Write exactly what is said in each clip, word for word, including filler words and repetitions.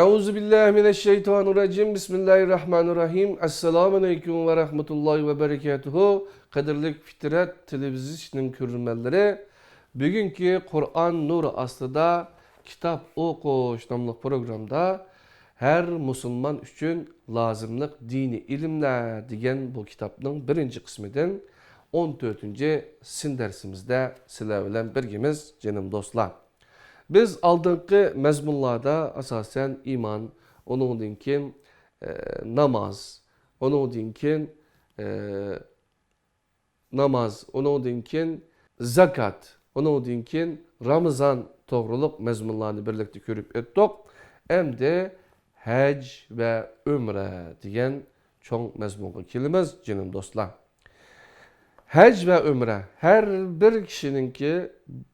أعوذ بالله من الشيطان الرجيم. بسم الله الرحمن الرحيم. السلام عليكم ورحمة الله وبركاته. قەدىرلىك فىترەت تېلېۋىزىيىسىنىڭ كۆرۈرمەنلىرى، بۈگۈنكى قۇرئان نۇرى ئاستىدا كىتاب ئوقۇش ناملىق پروگرامدا ھەر مۇسۇلمان ئۈچۈن لازىملىق دىنىي ئىلىملەر دېگەن بۇ كىتابنىڭ بىرىنچى قىسمىدىن ئون تۆتىنچى سىن دەرسىمىزدە سىلەر بىلەن بىرگىمىز، جېنىم دوستلار. بىز ئالدىنقى مەزمۇنلاردا ئاساسەن ئىمان، ئۇنىڭدىن كېيىن، ئە، ناماز، ئۇنىڭدىن كېيىن، ئە، ناماز، ئۇنىڭدىن كېيىن زاكات، ئۇنىڭدىن كېيىن رامىزان توغرۇلۇق مەزمۇنلارنى بىرلىكتە كۆرۈپ ئۆتتۇق. ئەمدى ھەج ۋە ئۆمرە دېگەن چوڭ مەزمۇنغا كېلىمىز، جېنىم دوستلار. ھەج ۋە ئۆمرە. ھەر بىر كىشىنىڭكى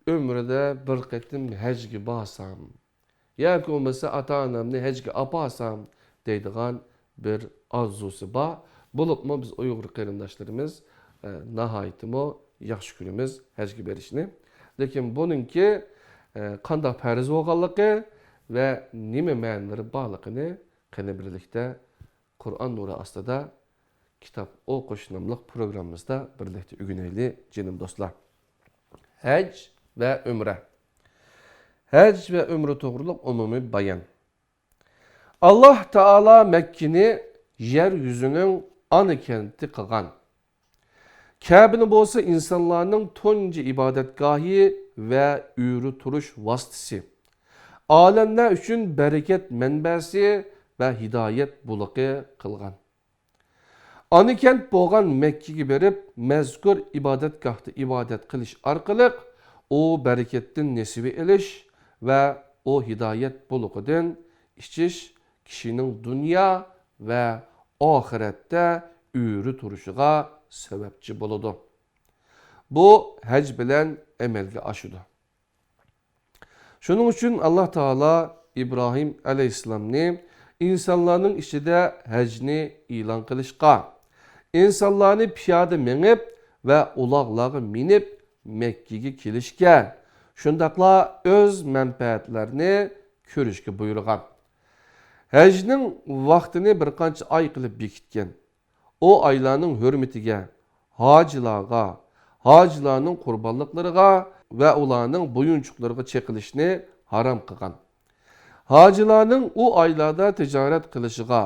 ئۆمرىدە بىر قېتىم ھەجگە بارسام، ياكى بولمىسا ئاتا-ئانامنى ھەجگە ئاپارسام دەيدىغان بىر ئارزۇسى بار. بولۇپمۇ بىز ئۇيغۇر قېرىنداشلىرىمىز، ئە، ناھايىتىمۇ ياخشى كۆرىمىز ھەجگە بېرىشنى. لېكىن بۇنىڭكى، ئە، قانداق پەرز بولغانلىقى ۋە نېمە مەنىلىرى بارلىقىنى قېنى بىرلىكتە قۇرئان نۇرى ئاستىدا كىتاب ئوقۇش ناملىق پروگراممىمىزدا بىرلىكتە ئۆگىنەيلى، جېنىم دوستلار. ھەج ۋە ئۆمرە. ھەج ۋە ئۆمرە توغرۇلۇق ئومۇمىي بايان. ئاللاھ تائالا مەككىنى يەر يۈزىنىڭ ئانا كەنتى قىلغان. كەبىنى بولسا ئىنسانلارنىڭ تۇنجى ئىبادەتگاھى ۋە ئۆرە تۇرۇش ۋاسىتىسى، ئالەملەر ئۈچۈن بەرىكەت مەنبەسى ۋە ھىدايەت بۇلىقى قىلغان. ئانا كەنت بولغان مەككىگە بېرىپ، مەزكۇر ئىبادەتگاھتا ئىبادەت قىلىش ئارقىلىق ئۇ بەرىكەتتىن نېسىۋە ئېلىش ۋە ئۇ ھىدايەت بۇلىقىدىن ئىچىش كىشىنىڭ دۇنيا ۋە ئاخىرەتتە ئۆرە تۇرۇشىغا سەۋەبچى بولىدۇ. بۇ ھەج بىلەن ئەمەلگە ئاشىدۇ. شۇنىڭ ئۈچۈن ئاللاھ تائالا ئىبراھىم ئەلەيھىسسالامنى ئىنسانلارنىڭ ئىچىدە ھەجنى ئېلان قىلىشقا، ئىنسانلارنى پىيادە مېڭىپ ۋە ئۇلاغلارغا مىنىپ مەككىگە كېلىشكە، شۇنداقلا ئۆز مەنپەئەتلەرنى كۆرۈشكە بۇيرۇغان. ھەجنىڭ ۋاقتىنى بىر قانچە ئاي قىلىپ بېكىتكەن. ئۇ ئايلارنىڭ ھۆرمىتىگە ھاجىلارغا، ھاجىلارنىڭ قۇربانلىقلىرىغا ۋە ئۇلارنىڭ بويۇنچۇقلىرىغا چېقىلىشنى ھارام قىلغان. ھاجىلارنىڭ ئۇ ئايلاردا تىجارەت قىلىشىغا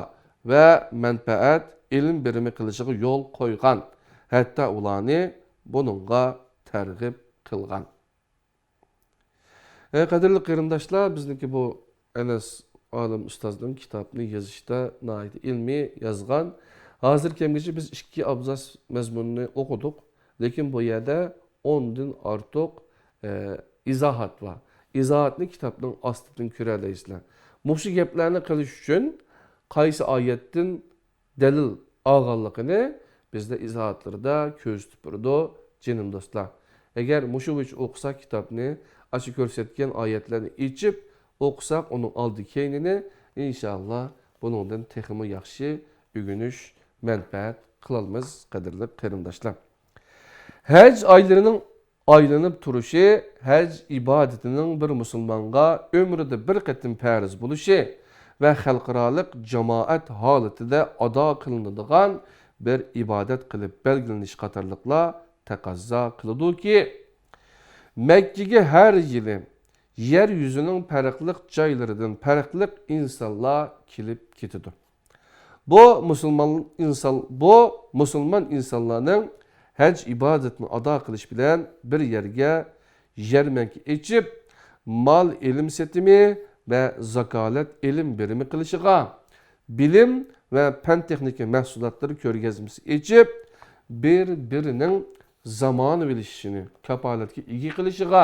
ۋە مەنپەئەت ئېلىم بېرىمى قىلىشىغا يول قويغان، ھەتتا ئۇلارنى بۇنىڭغا تەرغىب قىلغان. ئە، قەدىرلىك قېرىنداشلار، بىزنىڭكى بۇ ئەنەس ئالىم ئۇستازنىڭ كىتابنى يېزىشتا ناھايىتى ئىلمىي يازغان. ھازىر كەمگىچە بىز ئىككى ئابزاس مەزمۇننى ئوقۇدۇق، لېكىن بۇ يەردە ئوندىن ئارتۇق، ئە، ئىزاھات بار. ئىزاھاتنى كىتابنىڭ ئاستىدىن كۆرەلەيسىلەر. مۇشۇ گەپلەرنى قىلىش ئۈچۈن قايسى ئايەتتىن دەلىل ئالغانلىقىنى بىزدە ئىزاھاتلىرىدا كۆرسىتىپ بېرىدۇ، جېنىم دوستلار. ئەگەر مۇشۇ بويىچە ئوقۇساق كىتابنى، ئاشۇ كۆرسەتكەن ئايەتلەرنى ئېچىپ ئوقۇساق، ئۇنىڭ ئالدى-كەينىنى، ئىنشائاللا، بۇنىڭدىن تېخىمۇ ياخشى ئۆگىنىش، مەنپەئەت قىلالمىز، قەدىرلىك قېرىنداشلار. ھەج ئايلىرىنىڭ ئايلىنىپ تۇرۇشى ھەج ئىبادىتىنىڭ بىر مۇسۇلمانغا ئۆمرىدە بىر قېتىم پەرز بولۇشى ۋە خەلقئارالىق جامائەت ھالىتىدە ئادا قىلىنىدىغان بىر ئىبادەت قىلىپ بەلگىلىنىشى قاتارلىقلار تەقەززا قىلىدۇكى، مەككىگە ھەر يىلى يەر يۈزىنىڭ پەرقلىق جايلىرىدىن پەرقلىق ئىنسانلار كېلىپ كېتىدۇ. بۇ مۇسۇلمان ئىنسان، بۇ مۇسۇلمان ئىنسانلارنىڭ ھەج ئىبادىتىنى ئادا قىلىش بىلەن بىر يەرگە يەرمەنكە ئېچىپ، مال ئېلىم سېتىمى ۋە زاكالەت ئېلىم بېرىمى قىلىشىغا، بىلىم ۋە پەن تېخنىكا مەھسۇلاتلىرى كۆرگەزمىسى ئېچىپ، بىر-بىرىنىڭ زامانىۋىلىشىشىنى كاپالەتكە ئىگە قىلىشىغا،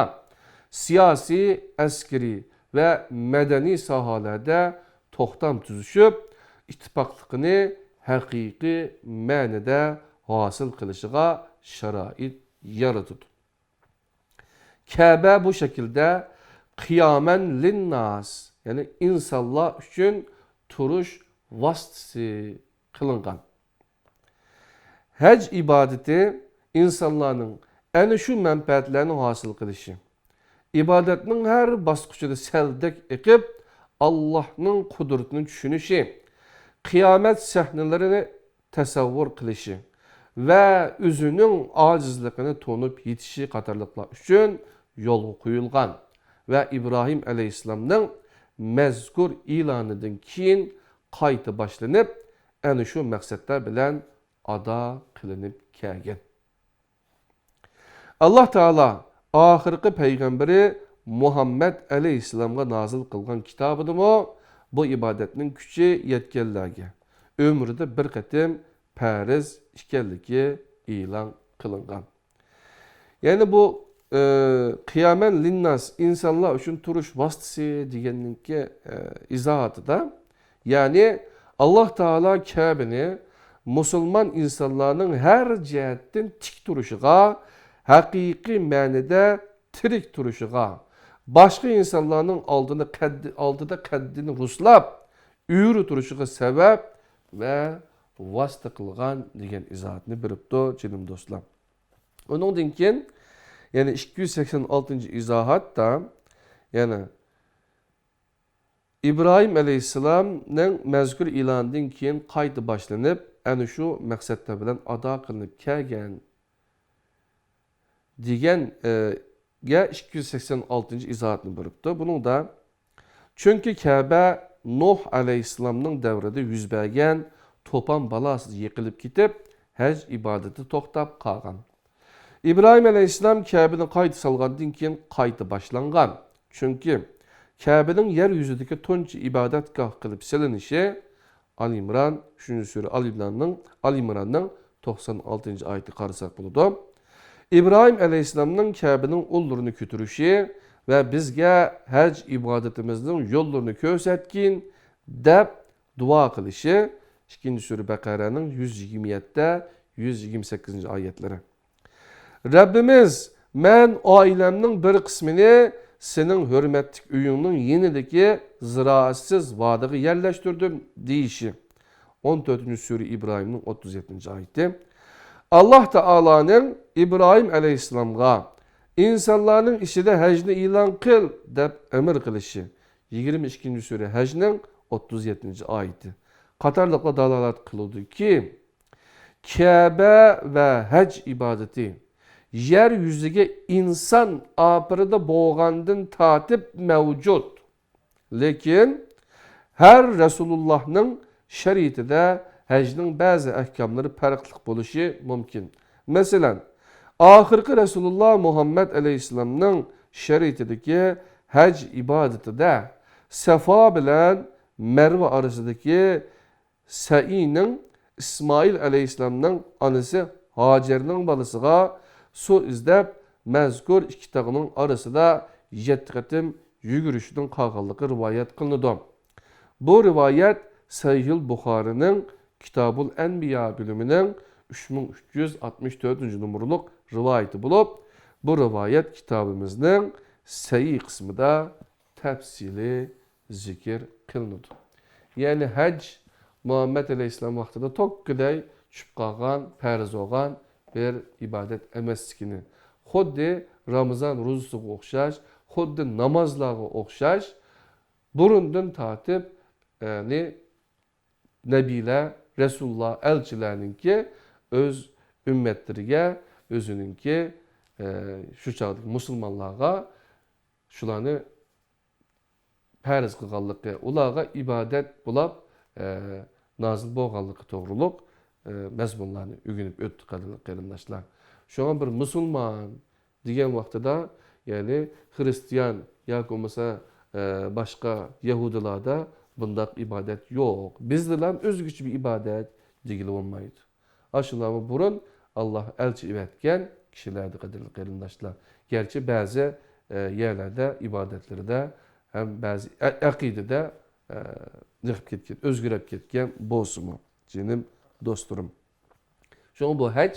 سىياسىي، ئەسكىرىي ۋە مەدەنىي ساھەلەردە توختام تۈزۈشۈپ، ئىتتىپاقلىقىنى ھەقىقىي مەنىدە ھاسىل قىلىشىغا شارائىت يارىتىدۇ. كەبە بۇ شەكىلدە قىيامەن لىنناس، يەنى ئىنسانلار ئۈچۈن تۇرۇش ۋاسىتىسى قىلىنغان. ھەج ئىبادىتى ئىنسانلارنىڭ ئەنە شۇ مەنپەئەتلەرنى ھاسىل قىلىشى، ئىبادەتنىڭ ھەر باسقۇچىدا سەلدەك ئېقىپ، ئاللاھنىڭ قۇدرىتىنى چۈشىنىشى، قىيامەت سەھنىلىرىنى تەسەۋۋۇر قىلىشى ۋە ئۆزىنىڭ ئاجىزلىقىنى تونۇپ يېتىشى قاتارلىقلار ئۈچۈن يولغا قويۇلغان ۋە ئىبراھىم ئەلەيھىسسالامنىڭ مەزكۇر ئېلانىدىن كېيىن قايتا باشلىنىپ، ئەنە شۇ مەقسەتلەر بىلەن ئادا قىلىنىپ كەلگەن. ئاللاھ تائالا ئاخىرقى پەيغەمبىرى مۇھەممەد ئەلەيھىسسالامغا نازىل قىلغان كىتابىدىمۇ بۇ ئىبادەتنىڭ كۈچى يەتكەنلەرگە ئۆمرىدە بىر قېتىم پەرز ئىكەنلىكى ئېلان قىلىنغان. يەنى بۇ، ئى، قىيامەن لىنناس، ئىنسانلار ئۈچۈن تۇرۇش ۋاسىتىسى دېگەننىڭكى، ئى، ئىزاھاتىدا، يەنى ئاللاھ تائالا كەبىنى مۇسۇلمان ئىنسانلارنىڭ ھەر جەھەتتىن تىك تۇرۇشىغا، ھەقىقىي مەنىدە تىرىك تۇرۇشىغا، باشقا ئىنسانلارنىڭ ئالدىنى قەددى-، ئالدىدا قەددىنى رۇسلاپ، ئۆرە تۇرۇشىغا سەۋەب ۋە ۋاسىتە قىلغان دېگەن ئىزاھاتنى بېرىپتۇ، جېنىم دوستلار. ئۇنىڭدىن كېيىن، يەنى ئىككى يۈز سەكسەن ئالتىنچى ئىزاھاتتا، يەنى ئىبراھىم ئەلەيھىسسالامنىڭ مەزكۇر ئېلانىدىن كېيىن قايتا باشلىنىپ، ئەنە شۇ مەقسەتلەر بىلەن ئادا قىلىنىپ كەلگەن دېگەن، ئە، گە ئىككى يۈز سەكسەن ئالتىنچى ئىزاھاتنى بېرىپتۇ. بۇنىڭدا، چۈنكى كەبە نۇھ ئەلەيھىسسالامنىڭ دەۋرىدە يۈز بەرگەن توپان بالاسىدا يىقىلىپ كېتىپ، ھەج ئىبادىتى توختاپ قالغان. ئىبراھىم ئەلەيھىسسالام كەبىنى قايتا سالغاندىن كېيىن قايتا باشلانغان. چۈنكى كەبىنىڭ يەر يۈزىدىكى تۇنجى ئىبادەتگاھ قىلىپ سېلىنىشى، ئال ئىمران، ئۈچىنچى سۈرە، ئال ئىمراننىڭ، ئال ئىمراننىڭ توقسان ئالتىنچى ئايىتىگە قارىساق بولىدۇ. ئىبراھىم ئەلەيھىسسالامنىڭ كەبىنىڭ ئۇللىرىنى كۆتۈرۈشى ۋە بىزگە ھەج ئىبادىتىمىزنىڭ يوللىرىنى كۆرسەتكىن، دەپ دۇئا قىلىشى، ئىككىنچى سۈرە بەقەرەنىڭ يۈز يىگىرمە يەتتە، يۈز يىگىرمە سەككىزىنچى ئايەتلىرى. رەببىمىز، مەن ئائىلەمنىڭ بىر قىسمىنى سېنىڭ ھۆرمەتلىك ئۆيۈڭنىڭ يېنىدىكى زىرائەتسىز ۋادىغا يەرلەشتۈردۈم، دېيىشى. ئون تۆتىنچى سۈرە ئىبراھىمنىڭ ئوتتۇز يەتتىنچى ئايىتى. ئاللاھ تائالانىڭ ئىبراھىم ئەلەيھىسسالامغا، ئىنسانلارنىڭ ئىچىدە ھەجنى ئېلان قىل، دەپ ئەمر قىلىشى. يىگىرمە ئىككىنچى سۈرە ھەجنىڭ ئوتتۇز يەتتىنچى ئايىتى. قاتارلىقلار دالالەت قىلىدۇكى، كەبە ۋە ھەج ئىبادىتى يەر يۈزىگە ئىنسان ئاپىرىدە بولغاندىن تارتىپ مەۋجۇت. لېكىن ھەر رەسۇلۇللاھنىڭ شەرىئىتىدە ھەجنىڭ بەزى ئەھكاملىرى پەرقلىق بولۇشى مۇمكىن. مەسىلەن، ئاخىرقى رەسۇلۇللا مۇھەممەد ئەلەيھىسسالامنىڭ شەرىئىتىدىكى ھەج ئىبادىتىدە سەفا بىلەن مەرۋە ئارىسىدىكى سەئىنىڭ ئىسمائىل ئەلەيھىسسالامنىڭ ئانىسى ھاجەرنىڭ بالىسىغا سۇ ئىزدەپ، مەزكۇر ئىككى تاغنىڭ ئارىسىدا يەتتە قېتىم يۈگۈرۈشىدىن قالغانلىقى رىۋايەت قىلىنىدۇ. بۇ رىۋايەت سەھىھۇل بۇخارىنىڭ كىتابۇل ئەنبىيا بۆلۈمىنىڭ ئۈچ مىڭ ئۈچ يۈز ئاتمىش تۆتىنچى نومۇرلۇق رىۋايىتى بولۇپ، بۇ رىۋايەت كىتابىمىزنىڭ سەھىھ قىسمىدا تەپسىلىي زىكىر قىلىنىدۇ. يەنى ھەج مۇھەممەد ئەلەيھىسسالام ۋاقتىدا توككىدەي چۈشۈپ قالغان، پەرز بولغان بىر ئىبادەت ئەمەسلىكىنى، خۇددى رامىزان روزىسىغا ئوخشاش، خۇددى نامازلارغا ئوخشاش، بۇرۇندىن تارتىپ، يەنى نەبىيلەر، رەسۇللار، ئەلچىلەرنىڭكى ئۆز ئۈممەتلىرىگە، ئۆزىنىڭكى، ئە، شۇ چاغدىكى مۇسۇلمانلارغا شۇلارنى پەرز قىلغانلىقى، ئۇلارغا ئىبادەت بولاپ، ئە، نازىل بولغانلىقى توغرۇلۇق، ئە، مەزمۇنلارنى ئۆگىنىپ ئۆتتۇق، قەدىرلىك قېرىنداشلار. شۇڭا بىر مۇسۇلمان دېگەن ۋاقتىدا، يەنى خىرىستىيان ياكى بولمىسا، ئە، باشقا يەھۇدىيلاردا بۇنداق ئىبادەت يوق. بىزدىلا ئۆزگىچە بىر ئىبادەت دېگىلى بولمايدۇ. ئاشۇلارمۇ بۇرۇن ئاللاھ ئەلچى ئەۋەتكەن كىشىلەردە، قەدىرلىك قېرىنداشلار. گەرچە بەزى، ئە، يەرلەردە ئىبادەتلىرىدە ھەم بەزى ئە-، ئەقىدىدە، ئە، نېقىپ كەتكەن، ئۆزگىرىپ كەتكەن بولسىمۇ، جېنىم دوستلىرىم. شۇڭا بۇ ھەج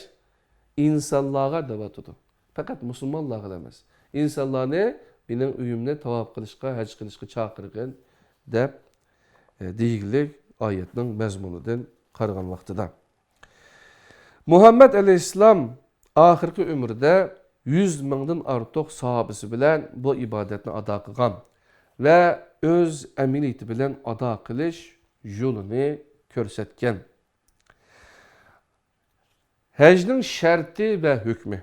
ئىنسانلارغا دەۋاتىدۇ. پەقەت مۇسۇلمانلارغىلا ئەمەس. ئىنسانلارنى مېنىڭ ئۆيۈمنى تاۋاپ قىلىشقا، ھەج قىلىشقا چاقىرغىن، دەپ، ئە، دېگىلىك ئايەتنىڭ مەزمۇنىدىن قارىغان ۋاقتىدا. مۇھەممەد ئەلەيھىسسالام ئاخىرقى ئۆمرىدە يۈز مىڭدىن ئارتۇق ساھابىسى بىلەن بۇ ئىبادەتنى ئادا قىلغان. ۋە ئۆز ئەمەلىيىتى بىلەن ئادا قىلىش يولىنى كۆرسەتكەن. ھەجنىڭ شەرتى ۋە ھۆكمى.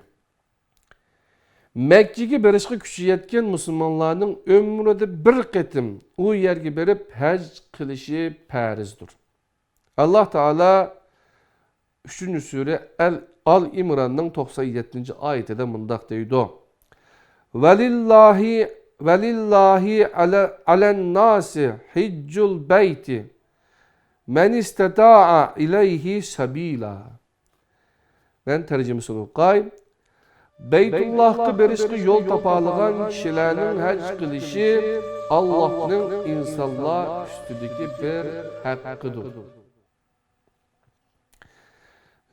مەككىگە بېرىشقا كۈچى يەتكەن مۇسۇلمانلارنىڭ ئۆمرىدە بىر قېتىم ئۇ يەرگە بېرىپ ھەج قىلىشى پەرزدۇر. ئاللاھ تائالا ئۈچىنچى سۈرە ئەل، ئال ئىمراننىڭ توقسان يەتتىنچى ئايىتىدە مۇنداق دەيدۇ: ۋەلىللاھى، ۋەلىللاھى ئەلە، ئەلەنناسى ھىججۇل بەيتى مەنىستەتائە ئىلەيھى سەبىلا. مەن تەرجىمىسىنى ئوقۇي. بەيتۇللاھقا بېرىشقا يول تاپالىغان كىشىلەرنىڭ ھەج قىلىشى ئاللاھنىڭ ئىنسانلار ئۈستىدىكى بىر ھەققىدۇر.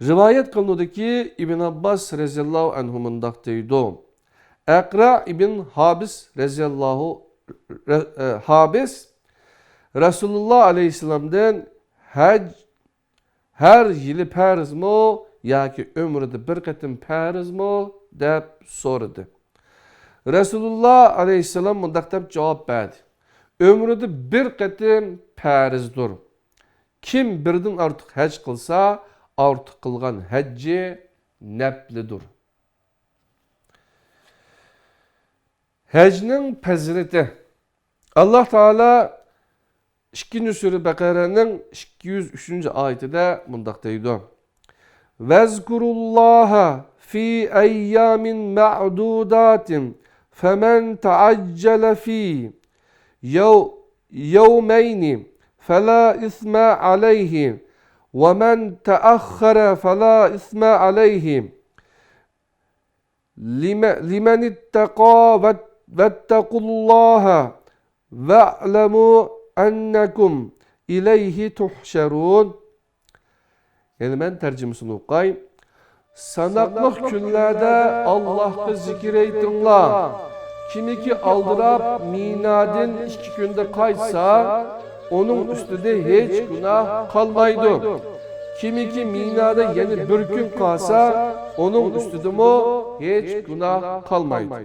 رىۋايەت قىلىنىدۇكى، ئىبن ئابباس رەزىياللاھۇ ئەنھۇ مۇنداق دەيدۇ: ئەقرا ئىبن ھابىس رەزىياللاھۇ، رە-، ئە، ھابىس رەسۇلۇللاھ ئەلەيھىسسالامدىن ھەج ھەر يىلى پەرزمۇ ياكى ئۆمرىدە بىر قېتىم پەرزمۇ؟ دەپ سورىدى. رەسۇلۇللاھ ئەلەيھىسسالام مۇنداق دەپ جاۋاب بەردى: ئۆمرىدە بىر قېتىم پەرزدۇر. كىم بىردىن ئارتۇق ھەج قىلسا، ئارتۇق قىلغان ھەججى نەپلىدۇر. ھەجنىڭ پەزىلىتى. ئاللاھ تائالا ئىككىنچى سۈرە بەقەرەنىڭ ئىككى يۈز ئۈچىنچى ئايىتىدە مۇنداق دەيدۇ: ۋەزكۇرۇللاھە فى ئەييامىن مەئدۇداتىن فەمەن تەئەججەلە فى يەۋ-، يەۋمەينى فەلا ئىسمە ئەلەيھى ۋەمەن تەئەخخەرە فەلا ئىسمە ئەلەيھى لىمە-، لىمەنىتتەقا ۋەت-، ۋەتتەقۇللاھە ۋەئلەمۇ ئەننەكۇم ئىلەيھى تۇھشەرۇن. يەنە مەن تەرجىمىسىنى ئوقۇي. ساناقلىق كۈنلەردە ئاللاھقا زىكىر ئېيتىڭلار. كىمكى ئالدىراپ مىنادىن ئىككى كۈندە قايتسا، ئۇنىڭ ئۈستىدە ھېچ گۇناھ قالمايدۇ. كىمكى مىنادا يەنە بىر كۈن قالسا، ئۇنىڭ ئۈستىدىمۇ ھېچ گۇناھ قالمايدۇ.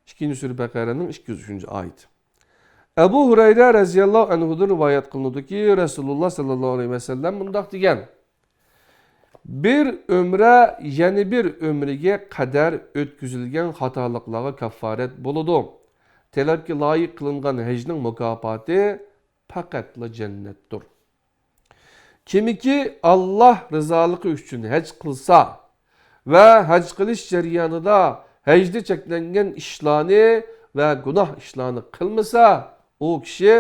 ئىككىنچى سۈرە بەقەرەنىڭ ئىككى يۈز ئۈچىنچى ئايىتى. ئەبۇ ھۇرەيرە رەزىياللاھۇ ئەنھۇدىن رىۋايەت قىلىنىدۇكى، رەسۇلۇللاھ سەللەللاھۇ ئەلەيھى ۋەسەللەم مۇنداق دېگەن: بىر ئۆمرە يەنە بىر ئۆمرىگە قەدەر ئۆتكۈزۈلگەن خاتالىقلارغا كاففارەت بولىدۇ. تەلەپكە لايىق قىلىنغان ھەجنىڭ مۇكاپاتى پەقەتلا جەننەتتۇر. كىمكى ئاللاھ رىزالىقى ئۈچۈن ھەج قىلسا ۋە ھەج قىلىش جەريانىدا ھەجدە چەكلەنگەن ئىشلارنى ۋە گۇناھ ئىشلارنى قىلمىسا، ئۇ كىشى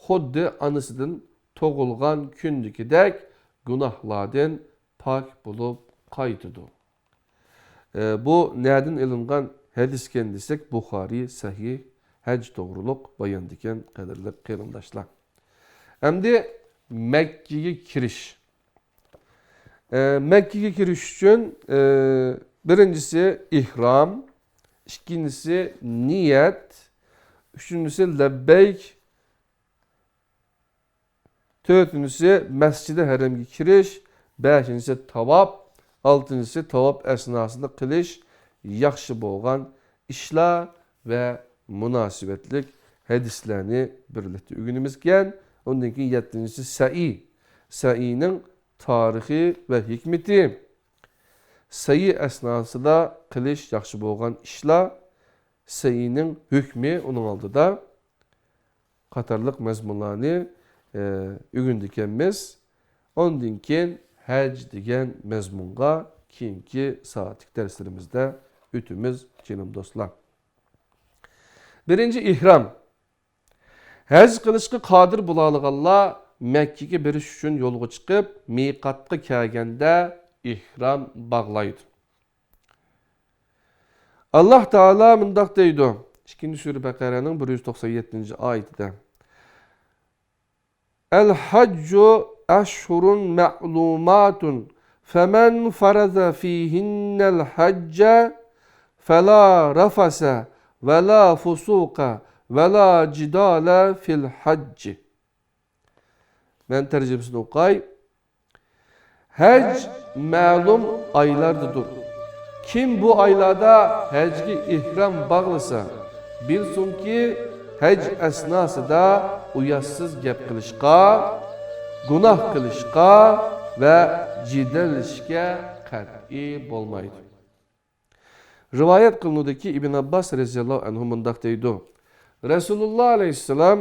خۇددى ئانىسىدىن تۇغۇلغان كۈندىكىدەك گۇناھلاردىن پاك بولۇپ قايتىدۇ. ئە، بۇ نەدىن ئېلىنغان ھەدىسكەن دېسەك، بۇخارىي سەھىھ ھەج توغرۇلۇق باياندىكەن، قەدىرلىك قېرىنداشلار. ئەمدى مەككىگە كىرىش. ئە، مەككىگە كىرىش ئۈچۈن، ئە، بىرىنچىسى ئېھرام، ئىككىنچىسى نىيەت، ئۈچىنچىسى لەببەيك، تۆتىنچىسى مەسچىدى ھەرەمگە كىرىش، بەشىنچىسى تاۋاپ، ئالتىنچىسى تاۋاپ ئەسناسىدا قىلىش ياخشى بولغان ئىشلار ۋە مۇناسىۋەتلىك ھەدىسلەرنى بىرلىكتە ئۆگىنىمىزكەن. ئۇندىن كېيىن يەتتىنچىسى سەئى. سەئىنىڭ تارىخى ۋە ھېكمىتى. سەئى ئەسناسىدا قىلىش ياخشى بولغان ئىشلار. سەئىنىڭ ھۆكمى ئۇنىڭ ئالدىدا. قاتارلىق مەزمۇنلارنى، ئە، ئۆگىنىدىكەنمىز. ئاندىن كېيىن ھەج دېگەن مەزمۇنغا كېيىنكى سائەتلىك دەرسلىرىمىزدە ئۆتىمىز، جېنىم دوستلار. بىرىنچى، ئېھرام. ھەج قىلىشقا قادىر بولالىغانلار مەككىگە بېرىش ئۈچۈن يولغا چىقىپ، مىقاتقا كەلگەندە ئېھرام باغلايدۇ. ئاللاھ تائالا مۇنداق دەيدۇ، ئىككىنچى سۈرە بەقەرەنىڭ بىر يۈز توقسان يەتتىنچى ئايىتىدە: الحج أشهر معلومات فمن فرض فيهن الحج فلا رفث ولا فسوق ولا جدال في الحج. مەن تەرجىمىسىنى ئوقۇي. ھەج مەلۇم ئايلاردىدۇر. كىم بۇ ئايلاردا ھەجگە ئېھرام باغلىسا، بىلسۇنكى، ھەج ئەسناسىدا ئۇياشسىز گەپ قىلىشقا، گۇناھ قىلىشقا ۋە جېدەللىشىشكە قەتئىي بولمايدۇ. رىۋايەت قىلىنىدۇكى، ئىبن ئابباس رەزىياللاھۇ ئەنھۇ مۇنداق دەيدۇ: رەسۇلۇللا ئەلەيھىسسالام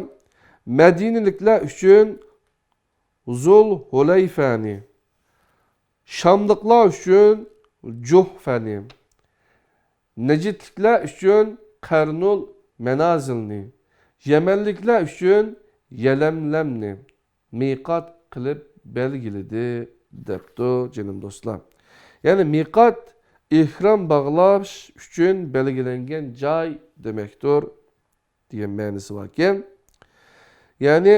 مەدىنىلىكلەر ئۈچۈن زۇل ھۇلەيفەنى، شاملىقلار ئۈچۈن جۇھفەنى، نەجدلىكلەر ئۈچۈن قەرنۇل مەنازىلنى، يەمەنلىكلەر ئۈچۈن يەلەملەمنى مىقات قىلىپ بەلگىلىدى، دەپتۇ، جېنىم دوستلار. يەنى مىقات ئېھرام باغلاش ئۈچۈن بەلگىلەنگەن جاي دېمەكتۇر، دېگەن مەنىسى باركەن. يەنى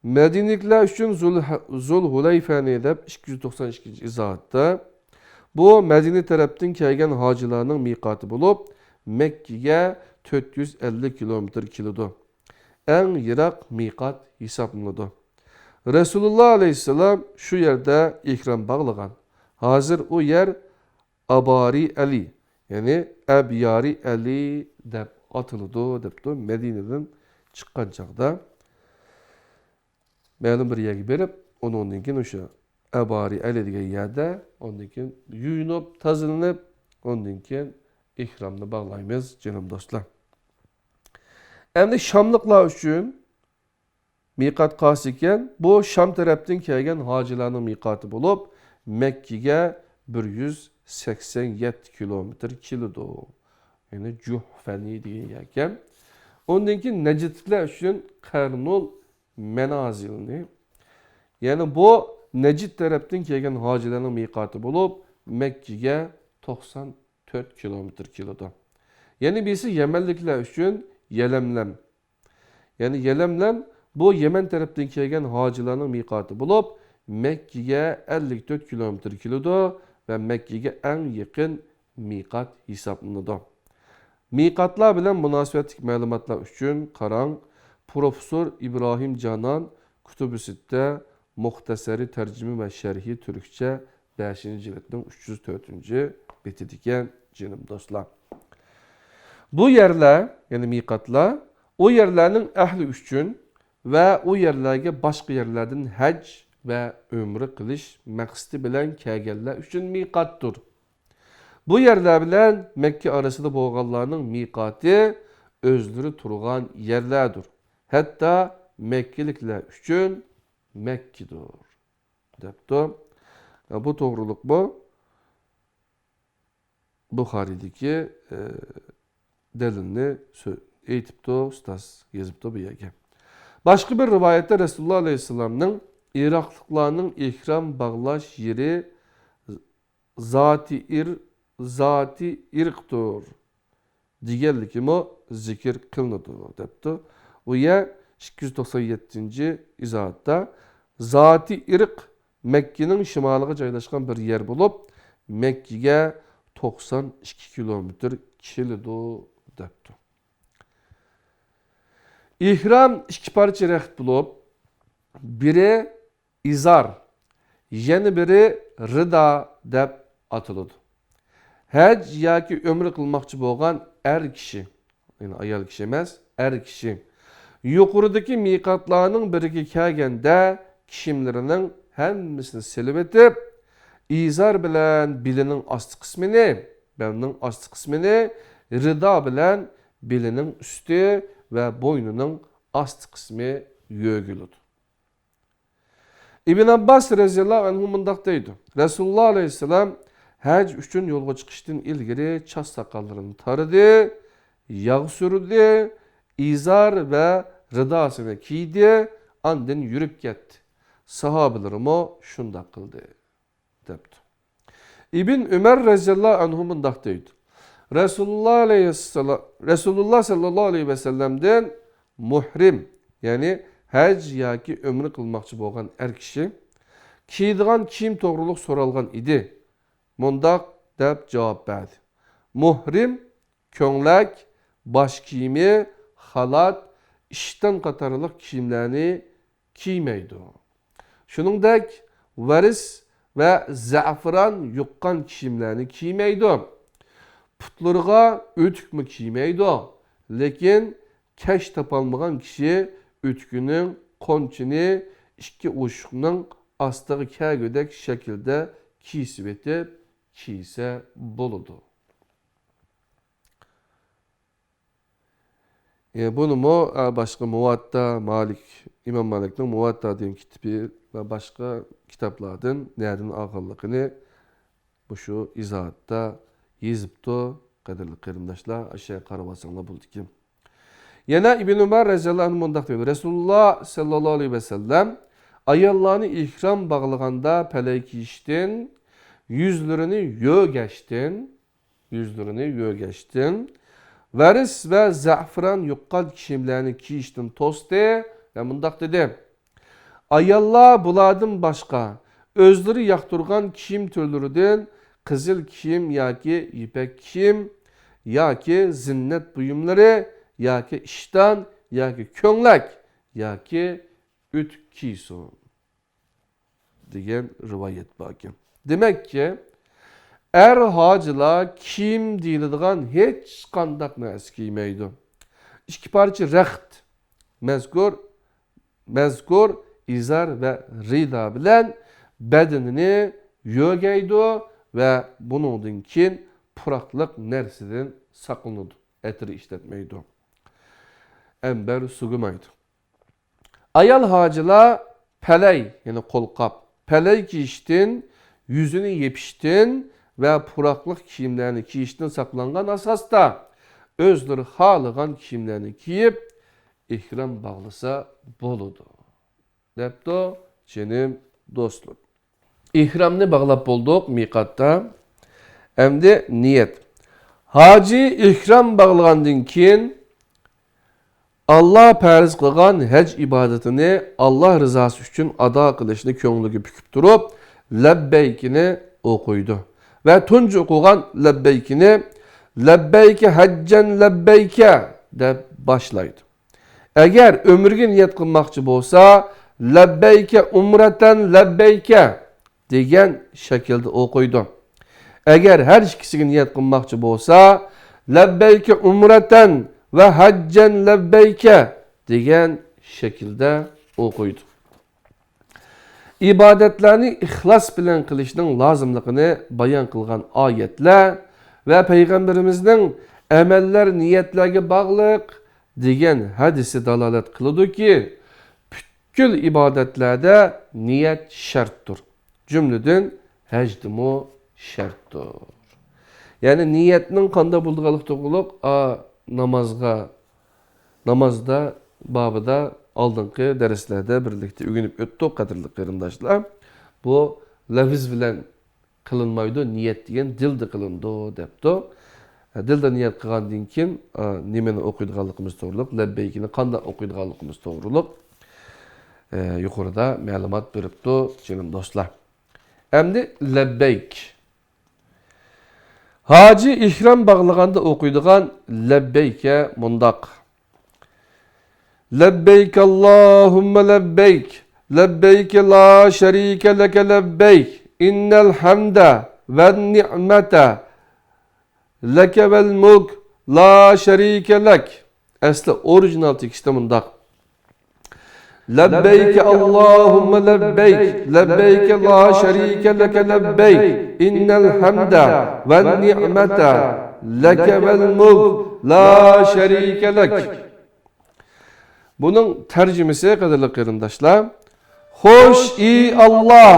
مەدىنىلىكلەر ئۈچۈن زۇل-، زۇل ھۇلەيفەنى دەپ ئىككى يۈز توقسان ئىككىنچى ئىزاھاتتا، بۇ مەدىنە تەرەپتىن كەلگەن ھاجىلارنىڭ مىقاتى بولۇپ، مەككىگە تۆت يۈز ئەللىك كىلومېتىر كېلىدۇ. ئەڭ يىراق مىقات ھېسابلىنىدۇ. رەسۇلۇللا ئەلەيھىسسالام شۇ يەردە ئېھرام باغلىغان. ھازىر ئۇ يەر ئابارى ئەلى، يەنى ئەبيارى ئەلى دەپ ئاتىلىدۇ، دەپتۇ. مەدىنىدىن چىققان چاغدا مەلۇم بىر يەرگە بېرىپ، ئۇنىڭدىن كېيىن ئوشۇ ئەبارى ئەلى دېگەن يەردە، ئاندىن كېيىن يۇيۇنۇپ، تازىلىنىپ، ئاندىن كېيىن ئېھرامنى باغلايمىز، جېنىم دوستلار. ئەمدى شاملىقلار ئۈچۈن مىقات قايسى ئىكەن؟ بۇ شام تەرەپتىن كەلگەن ھاجىلارنىڭ مىقاتى بولۇپ، مەككىگە بىر يۈز سەكسەن يەتتە كىلومېتىر كېلىدۇ. يەنى جۇھفەنى دېگەن يەركەن. ئۇندىن كېيىن نەجدلىكلەر ئۈچۈن قەرنۇل مەنازىلنى، يەنى بۇ نەجد تەرەپتىن كەلگەن ھاجىلارنىڭ مىقاتى بولۇپ، مەككىگە توقسان تۆت كىلومېتىر كېلىدۇ. يەنە بىرسى يەمەنلىكلەر ئۈچۈن يەلەملەم. يەنى يەلەملەم بۇ يەمەن تەرەپتىن كەلگەن ھاجىلارنىڭ مىقاتى بولۇپ، مەككىگە ئەللىك تۆت كىلومېتىر كېلىدۇ ۋە مەككىگە ئەڭ يېقىن مىقات ھېسابلىنىدۇ. مىقاتلار بىلەن مۇناسىۋەتلىك مەلۇماتلار ئۈچۈن قاراڭ، پروفېسسور ئىبراھىم جانان، كۇتۇبۇ سىتتە، مۇختەسەرى تەرجىمە ۋە شەرھى تۈركچە، بەشىنچى جىلدنىڭ ئۈچ يۈز تۆتىنچى بېتىدىكەن، جېنىم دوستلار. بۇ يەرلەر، يەنى مىقاتلار، ئۇ يەرلەرنىڭ ئەھلى ئۈچۈن ۋە ئۇ يەرلەرگە باشقا يەرلەردىن ھەج ۋە ئۆمرە قىلىش مەقسىتى بىلەن كەلگەنلەر ئۈچۈن مىقاتتۇر. بۇ يەرلەر بىلەن مەككە ئارىسىدا بولغانلارنىڭ مىقاتى ئۆزلىرى تۇرغان يەرلەردۇر. ھەتتا مەككىلىكلەر ئۈچۈن مەككىدۇر، دەپتۇ. بۇ توغرۇلۇقمۇ بۇخارىيدىكى، ئە، دەلىلنى سۆ-، ئېيتىپتۇ، ئۇستاز يېزىپتۇ بۇ يەرگە. باشقا بىر رىۋايەتتە رەسۇلۇللا ئەلەيھىسسالامنىڭ ئىراقلىقلارنىڭ ئېھرام باغلاش يېرى زاتى ئىر-، زاتى ئىرقتۇر دېگەنلىكىمۇ زىكىر قىلىنىدۇ، دەپتۇ. ئۇ يەر ئىككى يۈز توقسان يەتتىنچى ئىزاھاتتا، زاتى ئىرق مەككىنىڭ شىمالىغا جايلاشقان بىر يەر بولۇپ، مەككىگە توقسان ئىككى كىلومېتىر كېلىدۇ، دەپتۇ. ئېھرام ئىككى پارچە رەخت بولۇپ، بىرى ئىزار، يەنە بىرى رىدا دەپ ئاتىلىدۇ. ھەج ياكى ئۆمرە قىلماقچى بولغان ئەر كىشى، يەنى ئايال كىشى ئەمەس، ئەر كىشى يۇقىرىدىكى مىقاتلارنىڭ بىرىگە كەلگەندە كىيىملىرىنىڭ ھەممىسىنى سېلىۋېتىپ، ئىزار بىلەن بېلىنىڭ ئاستى قىسمىنى، بەلنىڭ ئاستى قىسمىنى، رىدا بىلەن بېلىنىڭ ئۈستى ۋە بوينىنىڭ ئاستى قىسمى يۆگىلىدۇ. ئىبن ئابباس رەزىياللاھۇ ئەنھۇ مۇنداق دەيدۇ، رەسۇلۇللا ئەلەيھىسسالام ھەج ئۈچۈن يولغا چىقىشتىن ئىلگىرى چاچ ساقاللىرىنى تارىدى، ياغ سۈردى، ئىزار ۋە رىداسىنى كىيدى، ئاندىن يۈرۈپ كەتتى. ساھابىلىرىمۇ شۇنداق قىلدى، دەپتۇ. ئىبن ئۆمەر رەزىياللاھۇ ئەنھۇ مۇنداق دەيدۇ، رەسۇلۇللا ئەلەيھىسسالام، رەسۇلۇللا سەللەللاھۇ ئەلەيھى ۋەسەللەمدىن مۇھرىم، يەنى ھەج ياكى ئۆمرە قىلماقچى بولغان ئەر كىشى كىيىدىغان كىيىم توغرۇلۇق سورالغان ئىدى. مۇنداق دەپ جاۋاب بەردى، مۇھرىم كۆڭلەك، باش كىيىمى، خالات، ئىشتان قاتارلىق كىيىملەرنى كىيمەيدۇ. شۇنىڭدەك ۋەرس ۋە زەفىران يۇققان كىيىملەرنى كىيمەيدۇ. پۇتلىرىغا ئۆتۈكمۇ كىيمەيدۇ، لېكىن كەش تاپالمىغان كىشى ئۆتۈكىنىڭ قونچىنى ئىككى ئوشۇقنىڭ ئاستىغا كەلگۈدەك شەكىلدە كېسىۋېتىپ كىيسە بولىدۇ. ئى، بۇنىمۇ، ئە، باشقا مۇۋەتتا مالىك، ئىمام مالىكنىڭ مۇۋەتتا دېگەن كىتابى ۋە باشقا كىتابلاردىن نەدىن ئالغانلىقىنى مۇشۇ ئىزاھاتتا يېزىپتۇ، قەدىرلىك قېرىنداشلار، ئاشۇ يەرگە قارىۋالساڭلار بولىدىكەن. يەنە ئىبن ئۆمەر رەزىياللاھۇ ئەنھۇ مۇنداق دېدى، رەسۇلۇللا سەللەللاھۇ ئەلەيھى ۋەسەللەم ئاياللارنى ئېھرام باغلىغاندا پەلەي كىيىشتىن، يۈزلىرىنى يۆگەشتىن، يۈزلىرىنى يۆگەشتىن، ۋەرس ۋە زەئفىران يۇققان كىيىملەرنى كىيىشتىن توستى ۋە مۇنداق دېدى، ئاياللار بۇلاردىن باشقا ئۆزلىرى ياقتۇرغان كىيىم تۈرلىرىدىن قىزىل كىيىم ياكى يىپەك كىيىم ياكى زىننەت بۇيۇملىرى ياكى ئىشتان ياكى كۆڭلەك ياكى ئۆتۈك كىيسۇن دېگەن رىۋايەت باركەن. دېمەككى، ئەر ھاجىلار كىيىم دېيىلىدىغان ھېچقانداق نەرسە كىيمەيدۇ. ئىككى پارچە رەخت، مەزكۇر، مەزكۇر ئىزار ۋە رىدا بىلەن بەدىنىنى يۆگەيدۇ ۋە بۇنىڭدىن كېيىن پۇراقلىق نەرسىدىن ساقلىنىدۇ. ئەتىر ئىشلەتمەيدۇ. ئەمبەر سۇغىمايدۇ. ئايال ھاجىلار پەلەي، يەنى قولقاپ، پەلەي كىيىشتىن، يۈزىنى يېپىشتىن ۋە پۇراقلىق كىيىملەرنى كىيىشتىن ساقلانغان ئاساستا، ئۆزلىرى خالىغان كىيىملەرنى كىيىپ، ئېھرام باغلىسا بولىدۇ، دەپتۇ، جېنىم دوستلىرىم. ئېھرامنى باغلاپ بولدۇق مىقاتتا. ئەمدى نىيەت. ھاجى ئېھرام باغلىغاندىن كېيىن، ئاللا پەرز قىلغان ھەج ئىبادىتىنى ئاللا رىزاسى ئۈچۈن ئادا قىلىشنى كۆڭلىگە پۈكۈپ تۇرۇپ، لەببەيكىنى ئوقۇيدۇ ۋە تۇنجى ئوقۇغان لەببەيكىنى، لەببەيكە ھەججەن لەببەيكە، دەپ باشلايدۇ. ئەگەر ئۆمرىگە نىيەت قىلماقچى بولسا، لەببەيكە ئۇمرەتەن لەببەيكە دېگەن شەكىلدە ئوقۇيدۇ. ئەگەر ھەر ئىككىسىگە نىيەت قىلماقچى بولسا، لەببەيكە ئۇمرەتەن ۋە ھەججەن لەببەيكە دېگەن شەكىلدە ئوقۇيدۇ. ئىبادەتلەرنى ئىخلاس بىلەن قىلىشنىڭ لازىملىقىنى بايان قىلغان ئايەتلەر ۋە پەيغەمبىرىمىزنىڭ ئەمەللەر نىيەتلەرگە باغلىق دېگەن ھەدىسى دالالەت قىلىدۇكى، پۈتكۈل ئىبادەتلەردە نىيەت شەرتتۇر. جۈملىدىن ھەجدىمۇ شەرتتۇر. يەنى نىيەتنىڭ قانداق بولىدىغانلىقى توغرۇلۇق، ئا، نامازغا، نامازدا بابىدا ئالدىنقى دەرسلەردە بىرلىكتە ئۆگىنىپ ئۆتتۇق، قەدىرلىك قېرىنداشلار. بۇ لەۋز بىلەن قىلىنمايدۇ، نىيەت دېگەن دىلدا قىلىنىدۇ، دەپتۇ. دىلدا نىيەت قىلغاندىن كېيىن، نېمىنى ئوقۇيدىغانلىقىمىز توغرۇلۇق، لەببەيكىنى قانداق ئوقۇيدىغانلىقىمىز توغرۇلۇق، يۇقىرىدا مەلۇمات بېرىپتۇ، جېنىم دوستلار. ئەمدى لەببەيك. ھاجى ئېھرام باغلىغاندا ئوقۇيدىغان لەببەيكە مۇنداق. لەببەيك اللهم لەببەيك، لەببەيك لا شەرىكە لەك لەببەيك، ئىننەل ھەمدە ۋەن نىئمەتە لەك ۋەل مۇلك لا شەرىكە لەك. ئەسلى ئورىگىنال تېكىستى مۇنداق. لەببەيك اللهم لەببەيك، لەببەيك لا شەرىكە لەك لەببەيك، ئىننەل ھەمدە ۋەن نىئمەتە لەك ۋەل مۇلك لا شەرىكە لەك. بۇنىڭ تەرجىمىسى، قەدىرلىك قېرىنداشلار، خوش، ئى ئاللا،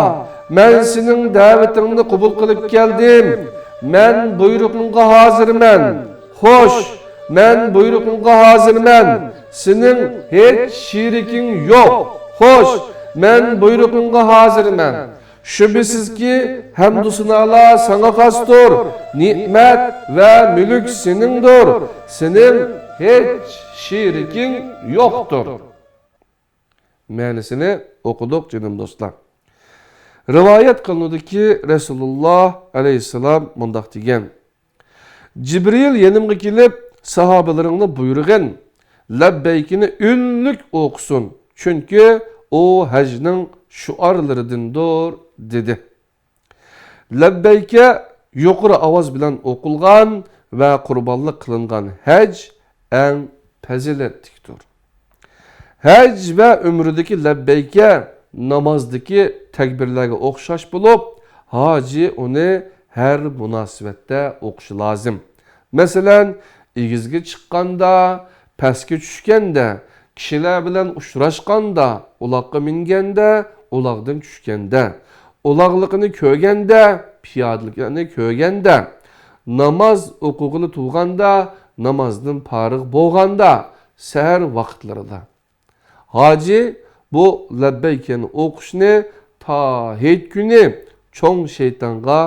مەن سېنىڭ دەۋىتىڭنى قوبۇل قىلىپ كەلدىم. مەن بۇيرۇقۇڭغا ھازىرمەن. خوش، مەن بۇيرۇقۇڭغا ھازىرمەن. سېنىڭ ھېچ شېرىكىڭ يوق. خوش، مەن بۇيرۇقۇڭغا ھازىرمەن. شۈبھىسىزكى، ھەمدۇ سانالار ساڭا خاستۇر. نېمەت ۋە مۈلۈك سېنىڭدۇر. سېنىڭ ھېچ شېرىكىڭ يوقتۇر. مەنىسىنى ئوقۇدۇق، جېنىم دوستلار. رىۋايەت قىلىنىدۇكى، رەسۇلۇللا ئەلەيھىسسالام مۇنداق دېگەن. جىبرىل يېنىمغا كېلىپ، ساھابىلىرىڭنى بۇيرۇغىن، لەببەيكىنى ئۈنلۈك ئوقۇسۇن، چۈنكى ئۇ ھەجنىڭ شوئارلىرىدىندۇر، دېدى. لەببەيكە يۇقىرى ئاۋاز بىلەن ئوقۇلغان ۋە قۇربانلىق قىلىنغان ھەج ئەڭ پەزىلەتلىكتۇر. ھەج ۋە ئۆمرىدىكى لەببەيكە نامازدىكى تەكبىرلەرگە ئوخشاش بولۇپ، ھاجى ئۇنى ھەر مۇناسىۋەتتە ئوقۇشى لازىم. مەسىلەن، ئېگىزگە چىققاندا، پەسكە چۈشكەندە، كىشىلەر بىلەن ئۇچراشقاندا، ئۇلاغقا مىنگەندە، ئۇلاغدىن چۈشكەندە، ئۇلاغلىقنى كۆرگەندە، پىيادىلىكنى كۆرگەندە، ناماز ئوقۇغىلى تۇرغاندا، نامازدىن پارىغ بولغاندا، سەھەر ۋاقىتلىرىدا. ھاجى بۇ لەببەيكەنى ئوقۇشنى تا ھېيت كۈنى چوڭ شەيتانغا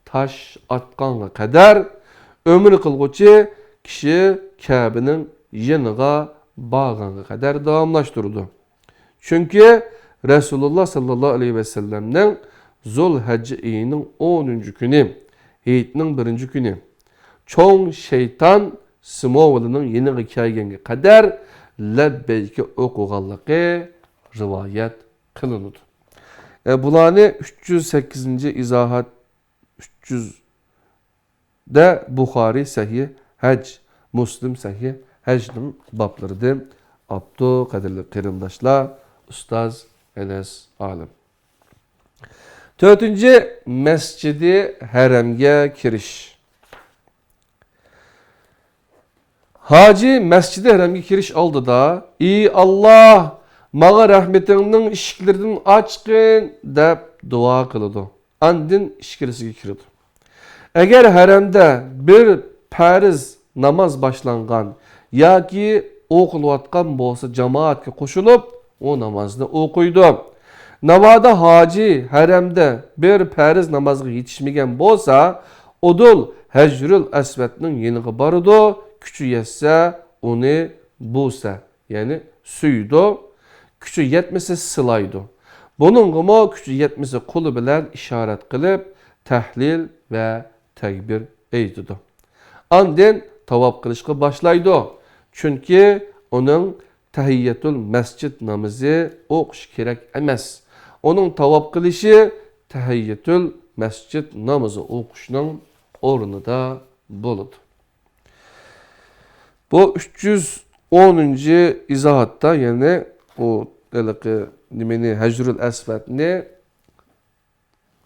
تاش ئاتقانغا قەدەر، ئۆمرە قىلغۇچى كىشى كەبىنىڭ يېنىغا بارغانغا قەدەر داۋاملاشتۇرىدۇ. چۈنكى رەسۇلۇللا ساللاللاھۇ ئەلەيھى ۋەسەللەمنىڭ زۇلھەججە ئېيىنىڭ ئونىنچى كۈنى، ھېيتنىڭ بىرىنچى كۈنى، چوڭ شەيتان سىمۋولىنىڭ يېنىغا كەلگەنگە قەدەر لەببەيكە ئوقۇغانلىقى رىۋايەت قىلىنىدۇ. ئە، بۇلارنى ئۈچ يۈز سەككىزىنچى ئىزاھات، ئۈچ يۈز دە بۇخارىي سەھىھ ھەج، مۇسلىم سەھىھ ھەجنىڭ بابلىرىدىن ئاپتۇ، قەدىرلىك قېرىنداشلار، ئۇستاز ئەنەس ئالىم. تۆتىنچى، مەسجىدى ھەرەمگە كىرىش. ھاجى مەسجىدى ھەرەمگە كىرىش ئالدىدا، «ئى ئاللاھ، ماڭا رەھمىتىڭنىڭ ئىشىكلىرىدىن ئاچقىن» دەپ دۇئا قىلىدۇ. ئاندىن ئىچكىرىسىگە كىرىدۇ. ئەگەر ھەرەمدە بىر پەرز ناماز باشلانغان ياكى ئوقۇلۇۋاتقان بولسا، جامائەتكە قوشۇلۇپ ئۇ نامازنى ئوقۇيدۇ. ناۋادا ھاجى ھەرەمدە بىر پەرز نامازغا يېتىشمىگەن بولسا، ئۇدۇل ھەجرۇل ئەسۋەدنىڭ يېنىغا بارىدۇ، كۈچى يەتسە ئۇنى بۇسە، يەنى سۆيىدۇ، كۈچى يەتمىسە سىلايدۇ. بۇنىڭغىمۇ كۈچى يەتمىسە قولى بىلەن ئىشارەت قىلىپ، تەھلىل ۋە تەكبىر ئېيتىدۇ. ئاندىن تاۋاپ قىلىشقا باشلايدۇ. چۈنكى ئۇنىڭ تەھىيەتۇل مەسچىت نامىزى ئوقۇش كېرەك ئەمەس. ئۇنىڭ تاۋاپ قىلىشى تەھىيەتۇل مەسچىت نامىزى ئوقۇشنىڭ ئورنىدا بولىدۇ. بۇ ئۈچ يۈز ئونىنچى ئىزاھاتتا، يەنى ئۇ ھېلىقى نېمىنى، ھەجرۇل ئەسۋەدنى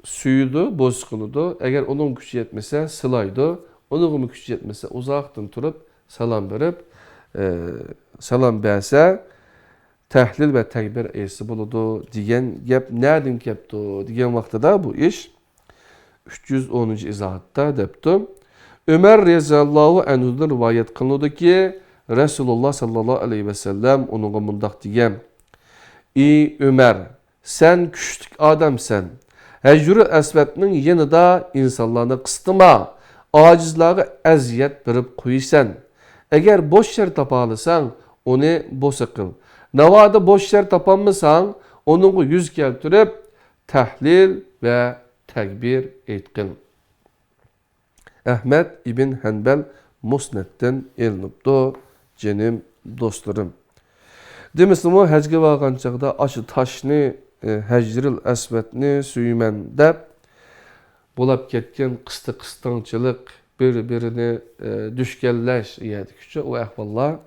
سۆيىدۇ، بوسا قىلىدۇ. ئەگەر ئۇنىڭ كۈچى يەتمىسە، سىلايدۇ. ئۇنىڭغىمۇ كۈچى يەتمىسە، ئۇزاقتىن تۇرۇپ سالام بېرىپ، ئە، سالام بەرسە، تەھلىل ۋە تەكبىر ئېيتسا بولىدۇ دېگەن گەپ نەدىن كەپتۇ دېگەن ۋاقتىدا بۇ ئىش ئۈچ يۈز ئونىنچى ئىزاھاتتا دەپتۇ. ئۆمەر رەزىياللاھۇ ئەنھۇدىن رىۋايەت قىلىنىدۇكى، رەسۇلۇللا ساللاللاھۇ ئەلەيھى ۋەسەللەم ئۇنىڭغا مۇنداق دېگەن: «ئى ئۆمەر، سەن كۈچلۈك ئادەمسەن. ھەجرۇل ئەسۋەدنىڭ يېنىدا ئىنسانلارنى قىستىما، ئاجىزلارغا ئەزىيەت بېرىپ قويىسەن. ئەگەر بوش يەر تاپالىساڭ، ئۇنى بوسا قىل. ناۋادا بوش يەر تاپالمىساڭ، ئۇنىڭغا يۈز كەلتۈرۈپ، تەھلىل ۋە تەكبىر ئېيتقىن.» ئەھمەد ئىبن ھەنبەل مۇسنەدتىن ئېلىنىپتۇ، جېنىم دوستلىرىم. دېمىسىمۇ، ھەجگە بارغان چاغدا ئاشۇ تاشنى، ئى، ھەجرىل ئەسۋەدنى سۆيىمەن دەپ، بولاپ كەتكەن قىستى-قىستاڭچىلىق، بىر-بىرىنى، ئى، دۈشكەنلەش يەردىكىچە ئۇ ئەھۋاللار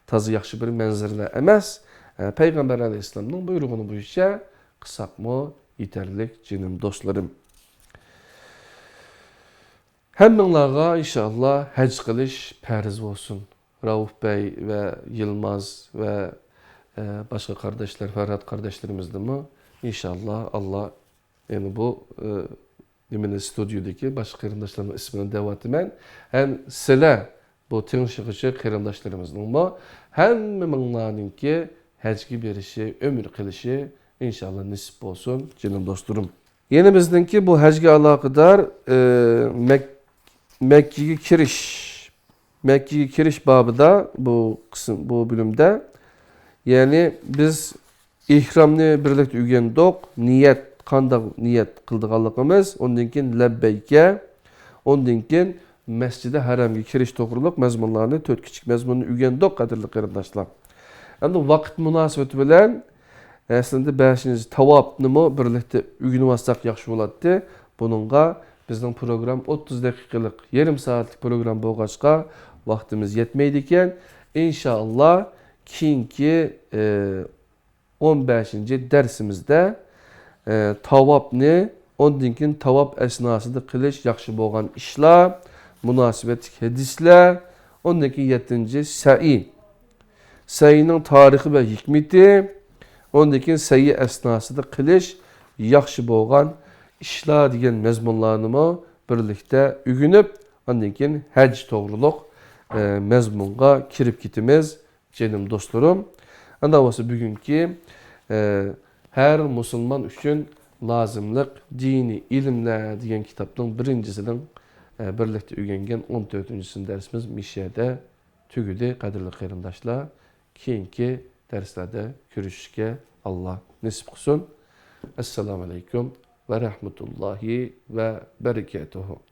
تازا ياخشى بىر مەنزىرىلەر ئەمەس. ئە، پەيغەمبەر ئەلەيھىسسالامنىڭ بۇيرۇغىنى بويىچە قىلساقمۇ يېتەرلىك، جېنىم دوستلىرىم. ھەممىڭلارغا ئىنشائاللا ھەج قىلىش پەرز بولسۇن. رەئۇف بەي ۋە يىلماز ۋە، ئە، باشقا قارداشلار، فەرھات قارداشلىرىمىزدىنمۇ ئىنشائاللا ئاللا، يەنى بۇ، ئە، نېمىنى، ستۇدىيودىكى باشقا قېرىنداشلارنىڭ ئىسمىنى دەۋاتىمەن. ھەم سىلەر بۇ تىڭشىغۇچى قېرىنداشلىرىمىزنىڭمۇ ھەممىڭلارنىڭكى ھەجگە بېرىشى، ئۆمرە قىلىشى ئىنشائاللا نېسىپ بولسۇن، جېنىم دوستلىرىم. يەنە بىزنىڭكى بۇ ھەجگە ئالاقىدار، ئى، مەك-، مەككىگە كىرىش، مەككىگە كىرىش بابىدا بۇ قىسىم، بۇ بۆلۈمدە، يەنى بىز ئېھرامنى بىرلىكتە ئۆگەندۇق، نىيەت، قانداق نىيەت قىلىدىغانلىقىمىز، ئۇندىن كېيىن لەببەيكە، ئۇندىن كېيىن مەسجىدى ھەرەمگە كىرىش توغرۇلۇق مەزمۇنلارنى، تۆت كىچىك مەزمۇننى ئۆگەندۇق، قەدىرلىك قېرىنداشلار. ئەمدى ۋاقىت مۇناسىۋىتى بىلەن ئەسلىدە بەشىنچى تاۋاپنىمۇ بىرلىكتە ئۆگىنىۋالساق ياخشى بولاتتى. بۇنىڭغا بىزنىڭ پروگرام ئوتتۇز دەقىقىلىق، يېرىم سائەتلىك پروگرام بولغاچقا، ۋاقتىمىز يەتمەيدىكەن. ئىنشائاللا، كېيىنكى، ئە، ئون بەشىنچى دەرسىمىزدە، ئە، تاۋاپنى، ئۇندىن كېيىن تاۋاپ ئەسناسىدا قىلىش ياخشى بولغان ئىشلار، مۇناسىۋەتلىك ھەدىسلەر، ئۇندىن كېيىن يەتتىنچى سەئى. سەئينىڭ تارىخى ۋە ھېكمىتى، ئۇندىن كېيىن سەئي ئەسناسىدا قىلىش ياخشى بولغان ئىشلار دېگەن مەزمۇنلارنىمۇ بىرلىكتە ئۆگىنىپ، ئاندىن كېيىن ھەج توغرۇلۇق، ئە، مەزمۇنغا كىرىپ كېتىمىز، جېنىم دوستلىرىم. ئانداق بولسا بۈگۈنكى، ئە، ھەر مۇسۇلمان ئۈچۈن لازىملىق دىنىي ئىلىملەر دېگەن كىتابنىڭ بىرىنچىسىنىڭ، ئە، بىرلىكتە ئۆگەنگەن ئون تۆتىنچىسىنىڭ دەرسىمىز مۇشۇ يەردە تۈگىدى، قەدىرلىك قېرىنداشلار. كېيىنكى دەرسلەردە كۆرۈشۈشكە ئاللا نېسىپ قىلسۇن. ئەسسالامۇ ئەلەيكۇم ۋە رەھمەتۇللاھى ۋە بەرىكاتۇھۇ.